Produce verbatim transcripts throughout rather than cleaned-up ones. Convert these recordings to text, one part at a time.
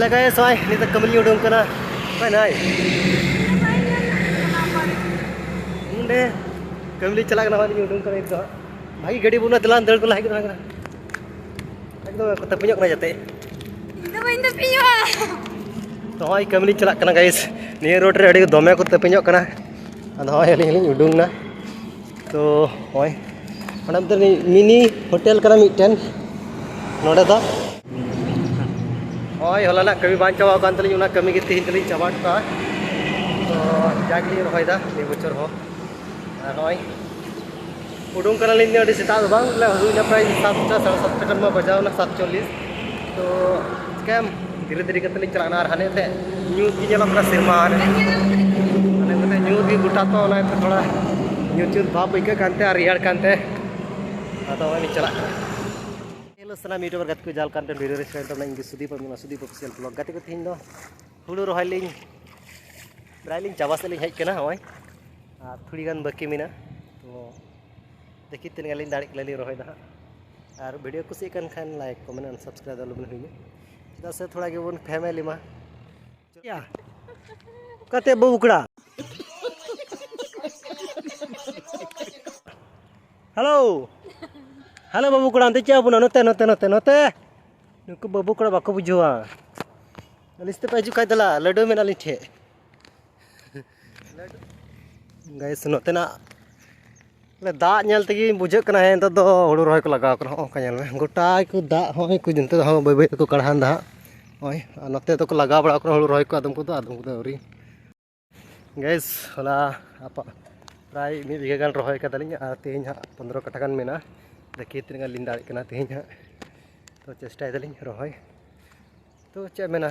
ᱞᱟᱜᱟᱭᱟ ᱥᱚᱭ, ᱱᱤᱛᱚᱜ ᱠᱟᱹᱢᱤ ᱞᱤᱧ ᱩᱰᱩᱝ ᱠᱟᱱᱟ᱾ ᱚᱠᱚᱭ ᱱᱟᱭ? ᱚᱸᱰᱮ ᱠᱟᱹᱢᱤ ᱞᱤᱧ ᱪᱟᱞᱟᱜ ᱠᱟᱱᱟ, ᱱᱚᱜᱼᱚᱭ ᱞᱤᱧ ᱩᱰᱩᱝ ᱠᱟᱱᱟ ᱱᱤᱛᱚᱜ᱾ ᱵᱷᱟᱜᱤ ᱜᱟᱹᱰᱤ ᱵᱟᱹᱱᱩᱜᱼᱟ, ᱫᱮᱞᱟᱝ ᱫᱟᱹᱲ ᱠᱚ ᱞᱟᱦᱟ ᱠᱟᱱᱟ᱾ ᱮᱠᱫᱚᱢ ᱠᱚ ᱛᱟᱹᱯᱤᱧᱚᱜ ᱠᱟᱱᱟ ᱡᱟᱛᱮ᱾ ᱤᱧ ᱫᱚ ᱵᱟᱹᱧ ᱛᱟᱹᱯᱤᱧᱚᱜᱼᱟ᱾ ᱱᱚᱜᱼᱚᱭ ᱠᱟᱹᱢᱤ ᱞᱤᱧ ᱪᱟᱞᱟᱜ ᱠᱟᱱᱟ guys᱾ ᱱᱤᱭᱟᱹ road ᱨᱮ ᱟᱹᱰᱤ ᱫᱚᱢᱮ ᱠᱚ ᱛᱟᱹᱯᱤᱧᱚᱜ ᱠᱟᱱᱟ᱾ ᱟᱫᱚ ᱱᱚᱜᱼᱚᱭ ᱟᱹᱞᱤᱧ ᱞᱤᱧ ᱩᱰᱩᱝ ᱮᱱᱟ᱾ ᱛᱚ ᱱᱚᱜᱼᱚᱭ ᱚᱱᱟ ᱢᱤᱫᱴᱮᱱ mini hotel ᱠᱟᱱᱟ ᱢᱤᱫᱴᱮᱱ ᱱᱚᱰᱮ ᱫᱚ᱾ ᱱᱚᱜᱼᱚᱭ ᱦᱚᱞᱟᱱᱟᱜ ᱠᱟᱹᱢᱤ ᱵᱟᱝ ᱪᱟᱵᱟ ᱟᱠᱟᱱ ᱛᱟᱹᱞᱤᱧ, ᱚᱱᱟ ᱠᱟᱹᱢᱤ ᱜᱮ ᱛᱮᱦᱮᱧ ᱛᱟᱹᱞᱤᱧ ᱪᱟᱵᱟ ᱦᱚᱴᱚ ᱠᱟᱜᱼᱟ᱾ ᱛᱚ ᱡᱟᱜᱮᱞᱤᱧ ᱨᱚᱦᱚᱭᱮᱫᱟ ᱱᱤᱭᱟᱹ ᱵᱚᱪᱷᱚᱨ ᱦᱚᱸ᱾ ᱟᱨ ᱱᱚᱜᱼᱚᱭ ᱩᱰᱩᱝ ᱠᱟᱱᱟᱞᱤᱧ ᱟᱹᱰᱤ ᱥᱮᱛᱟᱜ ᱫᱚ ᱵᱟᱝ, ᱵᱚᱞᱮ ᱦᱩᱭᱱᱟ ᱯᱨᱟᱭ ᱥᱟᱛᱴᱟ, ᱥᱟᱲᱮ ᱥᱟᱛᱴᱟ ᱜᱟᱱ ᱢᱟ ᱵᱟᱡᱟᱣ ᱮᱱᱟ, ᱥᱟᱛ ᱪᱚᱞᱞᱤᱥ᱾ ᱛᱚ ᱪᱤᱠᱟᱹᱭᱟᱢ, ᱫᱷᱤᱨᱮ ᱫᱷᱤᱨᱮ ᱠᱟᱛᱮ ᱞᱤᱧ ᱪᱟᱞᱟᱜ ᱠᱟᱱᱟ᱾ ᱟᱨ ᱦᱟᱱᱮ ᱛᱮ ᱧᱩᱛ ᱜᱮ ᱧᱮᱞᱚᱜ ᱠᱟᱱᱟ ᱥᱮᱨᱢᱟ ᱨᱮ, ᱦᱟᱱᱮ ᱛᱮ ᱧᱩᱛ ᱜᱮ ᱜᱚᱴᱟ᱾ ᱛᱚ ᱚᱱᱟ ᱛᱮ ᱛᱷᱚᱲᱟ ᱧᱩᱛ ᱧᱩᱛ ᱵᱷᱟᱵᱽ ᱟᱹᱭᱠᱟᱹᱜ ᱠᱟᱱᱛᱮ ᱟᱨ ᱨᱮᱭᱟᱲ ᱠᱟᱱᱛᱮ ᱟᱫᱚ ᱱᱚᱜᱼᱚᱭ ᱞᱤᱧ ᱪᱟᱞᱟᱜ ᱠᱟᱱᱟ᱾ Hello ᱥᱟᱱᱟᱢ YouTuber ᱜᱟᱛᱮ ᱠᱚ, ᱡᱟᱦᱟᱸ ᱞᱮᱠᱟ ᱢᱤᱫᱴᱮᱱ video ᱨᱮ ᱥᱮᱴᱮᱨ ᱛᱟᱵᱚᱱᱟ, ᱤᱧ ᱜᱮ ᱥᱩᱫᱤᱯ, ᱟᱵᱚᱱᱟᱜ ᱥᱩᱫᱤᱯ Official Vlog᱾ ᱜᱟᱛᱮ ᱠᱚ, ᱛᱮᱦᱮᱧ ᱫᱚ ᱦᱩᱲᱩ ᱨᱚᱦᱚᱭ ᱞᱤᱧ ᱯᱨᱟᱭ ᱞᱤᱧ ᱪᱟᱵᱟ ᱥᱮᱫ ᱞᱤᱧ ᱦᱮᱡ ᱠᱟᱱᱟ᱾ ᱱᱚᱜᱼᱚᱭ ᱟᱨ ᱛᱷᱚᱲᱤ ᱜᱟᱱ ᱵᱟᱹᱠᱤ ᱢᱮᱱᱟᱜᱼᱟ᱾ ᱛᱚ ᱫᱮᱠᱷᱤ ᱛᱤᱱᱟᱹᱜ ᱜᱟᱱ ᱞᱤᱧ ᱫᱟᱲᱮᱜ ᱠᱟᱱᱟ ᱞᱤᱧ ᱨᱚᱦᱚᱭ ᱫᱚ ᱦᱟᱸᱜ᱾ ᱟᱨ video ᱠᱩᱥᱤᱭᱟᱜ ᱠᱟᱱ ᱠᱷᱟᱱ like, comment and subscribe ᱟᱞᱚᱵᱤᱱ ᱦᱤᱲᱤᱧᱟ, ᱪᱮᱫᱟᱜ ᱥᱮ ᱛᱷᱚᱲᱟ ᱜᱮᱵᱚᱱ family ᱢᱟ᱾ ᱚᱠᱟᱛᱮ ᱵᱟᱹᱵᱩ ᱠᱚᱲᱟ? Hello, hello ᱵᱟᱹᱵᱩ ᱠᱚᱲᱟ, ᱚᱱᱛᱮ ᱪᱮᱫ ᱟᱵᱚᱱᱟ? ᱱᱚᱛᱮ, ᱱᱚᱛᱮ, ᱱᱚᱛᱮ, ᱱᱚᱛᱮ᱾ ᱱᱩᱠᱩ ᱵᱟᱹᱵᱩ ᱠᱚᱲᱟ ᱵᱟᱠᱚ ᱵᱩᱡᱷᱟᱹᱣᱟ᱾ ᱟᱹᱞᱤᱧ ᱥᱟᱛᱮ ᱯᱮ ᱦᱤᱡᱩᱜ ᱠᱷᱟᱡ ᱫᱮᱞᱟ, ᱞᱟᱹᱰᱩ ᱢᱮᱱᱟᱜ ᱞᱤᱧ ᱴᱷᱮᱡ᱾ Guys, ᱱᱚᱛᱮᱱᱟᱜ ᱵᱚᱞᱮ ᱫᱟᱜ ᱧᱮᱞ ᱛᱮᱜᱮ ᱵᱩᱡᱷᱟᱹᱜ ᱠᱟᱱᱟ, ᱦᱮᱸ, ᱱᱤᱛᱚᱜ ᱫᱚ ᱦᱩᱲᱩ ᱨᱚᱦᱚᱭ ᱠᱚ ᱞᱟᱜᱟᱣ ᱠᱟᱱᱟ᱾ ᱦᱚᱸᱜᱼᱚ ᱱᱚᱝᱠᱟ ᱧᱮᱞ ᱢᱮ, ᱜᱚᱴᱟ ᱜᱮᱠᱚ ᱫᱟᱜ, ᱦᱚᱸᱜᱼᱚᱭ ᱠᱚ ᱱᱚᱛᱮ ᱫᱚ ᱦᱚᱸ ᱵᱟᱹᱭ ᱵᱟᱹᱭ ᱛᱮᱠᱚ ᱠᱟᱲᱦᱟᱱ ᱫᱟ ᱦᱟᱸᱜ᱾ ᱱᱚᱜᱼᱚᱭ ᱟᱨ ᱱᱚᱛᱮ ᱫᱚᱠᱚ ᱞᱟᱜᱟᱣ ᱵᱟᱲᱟ ᱠᱟᱱᱟ ᱦᱩᱲᱩ ᱨᱚᱦᱚᱭ ᱠᱚ, ᱟᱫᱚᱢ ᱠᱚᱫᱚ, ᱟᱫᱚᱢ ᱠᱚᱫᱚ ᱟᱹᱣᱨᱤ᱾ Guys, ᱦᱚᱞᱟ ᱟᱯᱟ ᱯᱨᱟᱭ ᱢᱤᱫ ᱵᱤᱜᱷᱟᱹ ᱜᱟᱱ ᱨᱚᱦᱚᱭ ᱠᱟᱫᱟᱞᱤᱧ, ᱟᱨ ᱛᱮᱦᱮᱧ ᱦᱟᱸᱜ ᱯᱚᱱᱫᱽᱨᱚ ᱠᱟᱴᱷᱟ ᱜᱟᱱ ᱢᱮᱱᱟᱜᱼᱟ᱾ ᱫᱮᱠᱷᱤ ᱛᱤᱱᱟᱹᱜ ᱜᱟᱱ ᱞᱤᱧ ᱫᱟᱲᱮᱜ ᱠᱟᱱᱟ ᱛᱮᱦᱮᱧ ᱦᱟᱸᱜ᱾ ᱛᱚ ᱪᱮᱥᱴᱟᱭ ᱫᱟᱞᱤᱧ ᱨᱚᱦᱚᱭ᱾ ᱛᱚ ᱪᱮᱫ ᱢᱮᱱᱟ,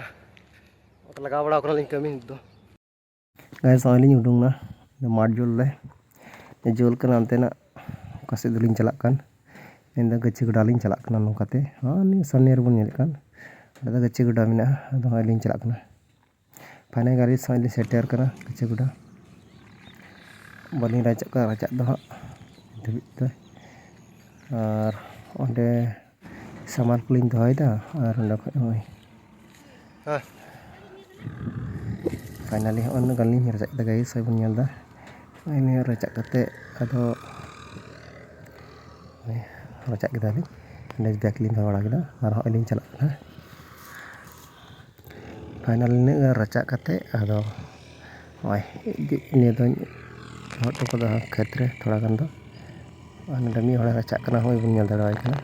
ᱞᱟᱜᱟᱣ ᱵᱟᱲᱟ ᱠᱟᱱᱟᱞᱤᱧ ᱠᱟᱹᱢᱤ ᱱᱤᱛ ᱫᱚ᱾ Guys, ᱱᱚᱜᱼᱚᱭ ᱞᱤᱧ ᱩᱰᱩᱝ ᱱᱟ ᱢᱟᱴ ᱡᱳᱞ ᱨᱮ᱾ ᱡᱳᱞ ᱠᱟᱱᱟ ᱚᱱᱛᱮᱱᱟᱜ, ᱚᱠᱟ ᱥᱮᱫ ᱫᱚᱞᱤᱧ ᱪᱟᱞᱟᱜ ᱠᱟᱱ᱾ ᱢᱮᱱᱫᱚ ᱜᱟᱹᱪᱷᱤ ᱜᱚᱰᱟ ᱞᱤᱧ ᱪᱟᱞᱟᱜ ᱠᱟᱱᱟ ᱱᱚᱝᱠᱟᱛᱮ᱾ ᱦᱚᱸ, ᱱᱤᱭᱟᱹ ᱥᱟᱢᱱᱮ ᱨᱮᱵᱚᱱ ᱧᱮᱞᱮᱫ ᱠᱟᱱ, ᱚᱸᱰᱮ ᱫᱚ ᱜᱟᱹᱪᱷᱤ ᱜᱚᱰᱟ ᱢᱮᱱᱟᱜᱼᱟ᱾ ᱟᱫᱚ ᱱᱚᱜᱼᱚᱭ ᱞᱤᱧ ᱪᱟᱞᱟᱜ ᱠᱟᱱᱟ᱾ Finally, guys, ᱱᱚᱜᱼᱚᱭ ᱞᱤᱧ ᱥᱮᱴᱮᱨ ᱠᱟᱱᱟ ᱜᱟᱹᱪᱷᱤ ᱜᱚᱰᱟ᱾ ᱵᱟᱹᱞᱤᱧ ᱨᱟᱪᱟᱜ ᱠᱟᱱᱟ, ᱨᱟᱪᱟᱜ ᱫᱚ ᱦᱟᱸᱜ ᱱᱤᱛ ᱫᱷᱟᱹᱵᱤᱡ ᱛᱮ᱾ ᱟᱨ ᱚᱸᱰᱮ ᱥᱟᱢᱟᱱ ᱠᱚᱞᱤᱧ ᱫᱚᱦᱚᱭᱮᱫᱟ, ᱟᱨ ᱚᱸᱰᱮ ᱠᱷᱚᱡ ᱱᱚᱜᱼᱚᱭ ᱦᱮᱸ᱾ Finally ᱦᱚᱸᱜᱼᱚᱭ ᱱᱩᱱᱟᱹᱜ ᱜᱟᱱ ᱞᱤᱧ ᱨᱟᱪᱟᱜ ᱠᱮᱫᱟ guys, ᱦᱚᱸᱜᱼᱚᱭ ᱵᱚᱱ ᱧᱮᱞ ᱮᱫᱟ᱾ ᱱᱚᱜᱼᱚᱭ ᱱᱤᱭᱟᱹ ᱨᱟᱪᱟᱜ ᱠᱟᱛᱮ ᱟᱫᱚ ᱱᱚᱜᱼᱚᱭ ᱨᱟᱪᱟᱜ ᱠᱮᱫᱟᱞᱤᱧ, ᱚᱸᱰᱮ bag ᱞᱤᱧ ᱫᱚᱦᱚ ᱵᱟᱲᱟ ᱠᱮᱫᱟ ᱟᱨ ᱦᱚᱸᱜᱼᱚᱭ ᱞᱤᱧ ᱪᱟᱞᱟᱜ ᱠᱟᱱᱟ᱾ Finally ᱱᱤᱱᱟᱹᱜ ᱜᱟᱱ ᱨᱟᱪᱟᱜ ᱠᱟᱛᱮ ᱟᱫᱚ ᱱᱚᱜᱼᱚᱭ ᱤᱫᱤ, ᱱᱤᱭᱟᱹ ᱫᱚᱧ ᱫᱚᱦᱚ ᱦᱚᱴᱚ ᱠᱟᱫᱟ ᱠᱷᱮᱛ ᱨᱮ ᱛᱷᱚᱲᱟ ᱜᱟᱱ ᱫᱚ᱾ ᱟᱨ ᱱᱚᱰᱮ ᱢᱤᱫ ᱦᱚᱲᱮ ᱨᱟᱪᱟᱜ ᱠᱟᱱᱟ, ᱦᱚᱸᱜᱼᱚᱭ ᱵᱚᱱ ᱧᱮᱞ ᱫᱟᱲᱮᱣᱟᱭ ᱠᱟᱱᱟ᱾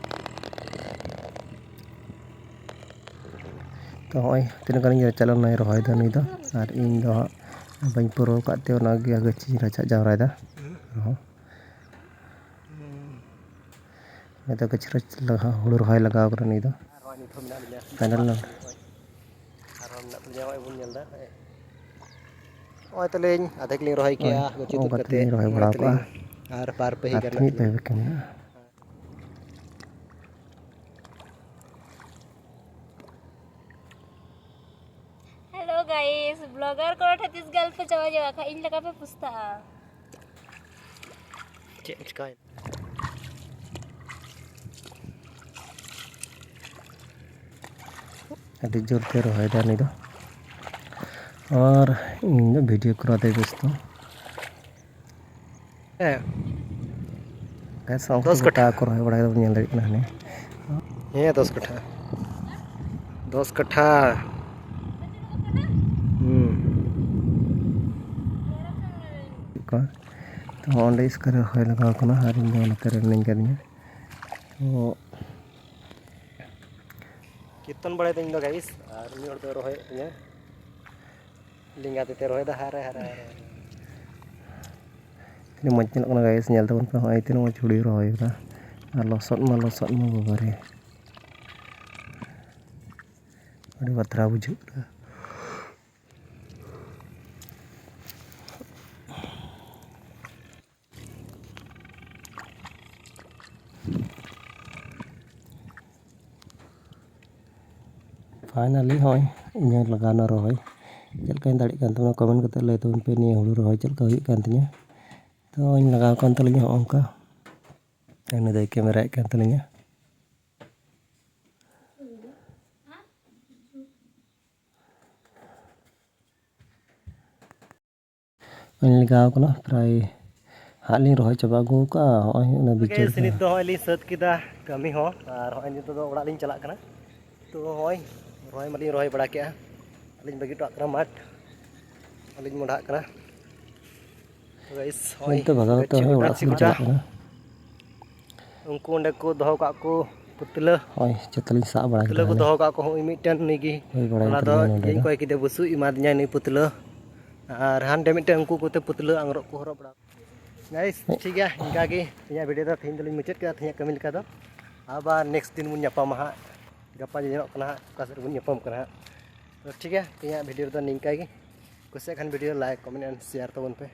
ᱛᱚ ᱦᱚᱸᱜᱼᱚᱭ ᱛᱤᱱᱟᱹᱜ ᱜᱟᱱᱤᱧ ᱨᱟᱪᱟᱜ ᱞᱮᱱᱟ, ᱚᱱᱟᱧ ᱨᱚᱦᱚᱭᱫᱟ ᱱᱩᱭ ᱫᱚ, ᱟᱨ ᱤᱧ ᱫᱚ ᱦᱟᱸᱜ ᱵᱟᱹᱧ ᱯᱩᱨᱟᱹᱣ ᱠᱟᱫ ᱛᱮ ᱚᱱᱟ ᱜᱮ ᱜᱟᱹᱪᱷᱤᱧ ᱨᱟᱪᱟᱜ ᱡᱟᱣᱨᱟᱭᱫᱟ᱾ ᱨᱚᱦᱚᱸ ᱱᱤᱛᱚᱜ ᱜᱟᱹᱪᱷᱤ ᱨᱮ ᱞᱟᱜᱟᱣ, ᱦᱩᱲᱩ ᱨᱚᱦᱚᱭ ᱞᱟᱜᱟᱣ ᱠᱟᱱᱟ ᱱᱩᱭ ᱫᱚ᱾ ᱟᱨᱦᱚᱸ ᱱᱤᱛ ᱦᱚᱸ ᱢᱮᱱᱟᱜ ᱞᱤᱧᱟ᱾ Final ᱱᱚᱰᱮ᱾ ᱟᱨᱦᱚᱸ ᱢᱮᱱᱟᱜ ᱞᱤᱧᱟ, ᱱᱚᱜᱼᱚᱭ ᱵᱚᱱ ᱧᱮᱞ ᱮᱫᱟ᱾ ᱱᱚᱜᱼᱚᱭ ᱛᱟᱞᱤᱧ ᱟᱫᱷᱮᱠ ᱞᱤᱧ ᱨᱚᱦᱚᱭ ᱠᱮᱜᱼᱟ, ᱦᱳᱭ, ᱜᱟᱹᱪᱷᱤ ᱛᱩᱫ ᱚᱱᱠᱟ ᱠᱟᱛᱮ ᱛᱮᱞᱤᱧ ᱨᱚᱦᱚᱭ ᱱᱚᱜᱼᱚᱭ ᱵᱟᱲᱟ ᱛᱟᱞᱤᱧ ᱠᱟᱜᱼᱟ᱾ ᱟᱨ ᱵᱟᱨ ᱯᱟᱹᱦᱤ ᱟᱨ ᱜᱟᱱ ᱢᱤᱫ ᱢᱮᱱᱟᱜ ᱯᱟᱹᱦᱤ ᱛᱟᱞᱤᱧᱟ᱾ ᱵᱟᱹᱠᱤ ᱢᱮᱱᱟᱜᱼᱟ᱾ Hello guys, vlogger ᱠᱚ ᱴᱷᱮᱱ ᱛᱤᱥ ᱜᱚᱞᱯᱚ ᱪᱟᱵᱟ ᱧᱚᱜ ᱠᱷᱟᱡ ᱤᱧ ᱞᱮᱠᱟ ᱯᱮ ᱯᱩᱥᱛᱟᱜᱼᱟ᱾ ᱪᱮᱫ ᱮᱢ ᱪᱤᱠᱟᱹᱭᱮᱫᱟ? ᱟᱹᱰᱤ ᱡᱳᱨ ᱛᱮ ᱨᱚᱦᱚᱭᱮᱫᱟ ᱩᱱᱤ ᱫᱚ, ᱟᱨ ᱤᱧ ᱫᱚ video ᱠᱚᱨᱟᱣ ᱛᱮ ᱵᱮᱥᱛᱚ᱾ ᱦᱮᱸ᱾ ᱵᱮᱥ, ᱩᱱᱠᱩ ᱫᱚᱥ ᱠᱟᱴᱷᱟ᱾ ᱜᱚᱴᱟ ᱠᱚ ᱨᱚᱦᱚᱭ ᱵᱟᱲᱟᱭ ᱫᱟ, ᱧᱮᱞ ᱫᱟᱲᱮᱭᱟᱜ ᱠᱟᱱᱟ ᱦᱟᱱᱮ᱾ ᱦᱮᱸ, ᱫᱚᱥ ᱠᱟᱴᱷᱟ᱾ ᱫᱚᱥ ᱠᱟᱴᱷᱟ᱾ ᱦᱩᱸ᱾ ᱠᱚ᱾ ᱛᱚ, ᱚᱸᱰᱮ ᱤᱥᱠᱟᱨ ᱨᱮ ᱨᱚᱦᱚᱭ ᱞᱟᱜᱟᱣ ᱠᱟᱱᱟ ᱟᱨ ᱤᱧ ᱫᱚ ᱱᱚᱛᱮ ᱨᱮ ᱢᱤᱱᱟᱹᱧ ᱠᱟᱫᱤᱧᱟ᱾ ᱛᱚ, ᱠᱤᱨᱛᱚᱱ ᱵᱟᱲᱟᱭ ᱫᱟᱹᱧ ᱤᱧ ᱫᱚ guys, ᱟᱨ ᱢᱤᱫ ᱦᱚᱲ ᱫᱚᱭ ᱨᱚᱦᱚᱭᱮᱫ ᱛᱤᱧᱟᱹ᱾ ᱞᱮᱸᱜᱟ ᱛᱤ ᱛᱮ ᱨᱚᱦᱚᱭ ᱫᱟ, ᱦᱟᱨᱮ, ᱦᱟᱨᱮ, ᱦᱟᱨᱮ᱾ ᱛᱤᱱᱟᱹᱜ ᱢᱚᱡᱽ ᱧᱮᱞᱚᱜ ᱠᱟᱱᱟ guys, ᱧᱮᱞ ᱛᱟᱵᱚᱱ ᱯᱮ, ᱦᱚᱸᱜᱼᱚᱭ ᱛᱤᱱᱟᱹᱜ ᱢᱚᱡᱽ ᱦᱩᱲᱩᱭ ᱨᱚᱦᱚᱭ ᱠᱟᱫᱟ᱾ ᱟᱨ ᱞᱚᱥᱚᱫ ᱢᱟ ᱞᱚᱥᱚᱫ ᱢᱟ ᱵᱟᱵᱟ ᱨᱮ, ᱟᱹᱰᱤ ᱵᱟᱛᱨᱟᱣ ᱵᱩᱡᱷᱟᱹᱜ ᱠᱟᱱᱟ᱾ Finally ᱦᱚᱸᱜᱼᱚᱭ ᱤᱧ ᱦᱚᱸ ᱞᱟᱜᱟᱣᱱᱟ ᱨᱚᱦᱚᱭ᱾ ᱪᱮᱫ ᱞᱮᱠᱟᱧ ᱫᱟᱲᱮᱜ ᱠᱟᱱ ᱛᱟᱵᱚᱱᱟ, comment ᱠᱟᱛᱮ ᱞᱟᱹᱭ ᱛᱟᱵᱚᱱ ᱯᱮ ᱱᱤᱭᱟᱹ ᱦᱩᱲᱩ ᱨᱚᱦᱚᱭ ᱪᱮᱫ ᱞᱮᱠᱟ ᱦᱩᱭᱩᱜ ᱠᱟᱱ ᱛᱤᱧᱟᱹ᱾ ᱛᱚ, ᱤᱧ ᱞᱟᱜᱟᱣ ᱠᱟᱱ ᱛᱟᱹᱞᱤᱧᱟ ᱦᱚᱸᱜᱼᱚ ᱱᱚᱝᱠᱟ᱾ ᱩᱱᱤ ᱫᱚᱭ camera ᱭᱮᱫ ᱠᱟᱱ ᱛᱟᱹᱞᱤᱧᱟ᱾ ᱞᱟᱜᱟᱣ ᱠᱟᱱᱟ, ᱯᱨᱟᱭ ᱦᱟᱸᱜ ᱞᱤᱧ ᱨᱚᱦᱚᱭ ᱪᱟᱵᱟ ᱟᱹᱜᱩ ᱠᱟᱜᱼᱟ᱾ ᱦᱚᱸᱜᱼᱚᱭ ᱚᱱᱟ ᱵᱤᱪᱟᱹᱨ ᱱᱤᱛ ᱫᱚ ᱦᱚᱸᱜᱼᱚᱭ ᱞᱤᱧ ᱥᱟᱹᱛ ᱠᱮᱫᱟ ᱠᱟᱹᱢᱤ ᱦᱚᱸ, ᱟᱨ ᱦᱚᱸᱜᱼᱚᱭ ᱱᱤᱛᱚᱜ ᱫᱚ ᱚᱲᱟᱜ ᱞᱤᱧ ᱪᱟᱞᱟᱜ ᱠᱟᱱᱟ᱾ ᱛᱚ ᱦᱚᱸᱜᱼᱚᱭ ᱨᱚᱦᱚᱭ ᱢᱟᱞᱤᱧ ᱨᱚᱦᱚᱭ ᱵᱟᱲᱟ ᱠᱮᱜᱼᱟ, ᱟᱹᱞᱤᱧ ᱵᱟᱹᱜᱤ ᱦᱚᱴᱚ ᱠᱟᱜ ᱠᱟᱱᱟ ᱢᱟᱴᱷ, ᱟᱹᱞᱤᱧ ᱢᱚᱰᱷᱟᱜ ᱠᱟᱱᱟ᱾ ᱛᱚ ᱜᱟᱭᱤᱥ, ᱦᱚᱸᱜᱼᱚᱭ ᱱᱤᱛᱚᱜ ᱵᱷᱟᱜᱟᱣ ᱠᱟᱛᱮ ᱜᱟᱹᱪᱷᱤ ᱦᱚᱸᱜᱼᱚᱭ ᱜᱚᱴᱟ ᱚᱲᱟᱜ ᱥᱮᱫ ᱞᱤᱧ ᱪᱤᱠᱚᱴᱟ᱾ ᱪᱟᱞᱟᱜ ᱠᱟᱱᱟ᱾ ᱩᱱᱠᱩ ᱚᱸᱰᱮ ᱠᱚ ᱫᱚᱦᱚ ᱠᱟᱜ ᱠᱚ ᱯᱩᱛᱞᱟᱹ᱾ ᱦᱳᱭ, ᱡᱚᱛᱚ ᱞᱤᱧ ᱥᱟᱵ ᱵᱟᱲᱟ ᱯᱩᱛᱞᱟᱹ ᱠᱮᱫᱟ ᱠᱚ ᱦᱟᱸᱰᱮ᱾ ᱫᱚᱦᱚ ᱠᱟᱜ ᱠᱚ, ᱦᱚᱸ ᱢᱤᱫᱴᱮᱱ ᱱᱩᱭ ᱜᱮ᱾ ᱦᱩᱭ ᱵᱟᱲᱟᱭᱮᱱ ᱚᱱᱟ ᱫᱚ ᱛᱟᱞᱤᱧᱟ ᱱᱚᱰᱮ ᱤᱧ ᱫᱚ᱾ ᱠᱚᱭ ᱠᱮᱫᱮ ᱵᱩᱥᱩᱵ ᱮᱢᱟ ᱫᱤᱧᱟᱭ ᱱᱩᱭ ᱯᱩᱛᱞᱟᱹ᱾ ᱟᱨ ᱦᱟᱱᱰᱮ ᱢᱤᱫᱴᱮᱱ ᱩᱱᱠᱩ ᱠᱚᱛᱮ ᱯᱩᱛᱞᱟᱹ ᱟᱝᱨᱚᱜ ᱠᱚ ᱦᱚᱨᱚᱜ ᱵᱟᱲᱟ᱾ ᱜᱟᱭᱤᱥ, ᱴᱷᱤᱠ ᱜᱮᱭᱟ, ᱤᱱᱠᱟ ᱜᱮ ᱛᱮᱦᱮᱧᱟᱜ ᱵᱷᱤᱰᱤᱭᱳ ᱫᱚ ᱛᱮᱦᱮᱧ ᱫᱚᱞᱤᱧ ᱢᱩᱪᱟᱹᱫ ᱠᱮᱫᱟ ᱛᱮᱦᱮᱧᱟᱜ ᱠᱟᱹᱢᱤ ᱞᱮᱠᱟ ᱫᱚ᱾ ᱟᱵᱟᱨ ᱱᱮᱠᱥᱴ ᱫᱤᱱ ᱵᱚᱱ ᱧᱟᱯᱟᱢᱟ ᱦᱟᱸᱜ᱾ ᱜᱟᱯᱟ ᱧᱮᱞᱚᱜ ᱠᱟᱱᱟ ᱦᱟᱸᱜ ᱚᱠᱟ ᱥᱮᱫ ᱨᱮᱵᱚᱱ ᱧᱟᱯᱟᱢ ᱠᱟᱱᱟ ᱦᱟᱸᱜ᱾ ᱛᱚ ᱴᱷᱤᱠ ᱜᱮᱭᱟ, ᱛᱮᱦᱮᱧᱟᱜ ᱵᱷᱤᱰᱤᱭᱳ ᱨᱮᱫᱚ ᱱᱤᱝᱠᱟ ᱜᱮ᱾ ᱠᱩᱥᱤᱭᱟᱜ ᱠᱷᱟᱱ video like, comment and share ᱛᱟᱵᱚᱱ ᱯᱮ᱾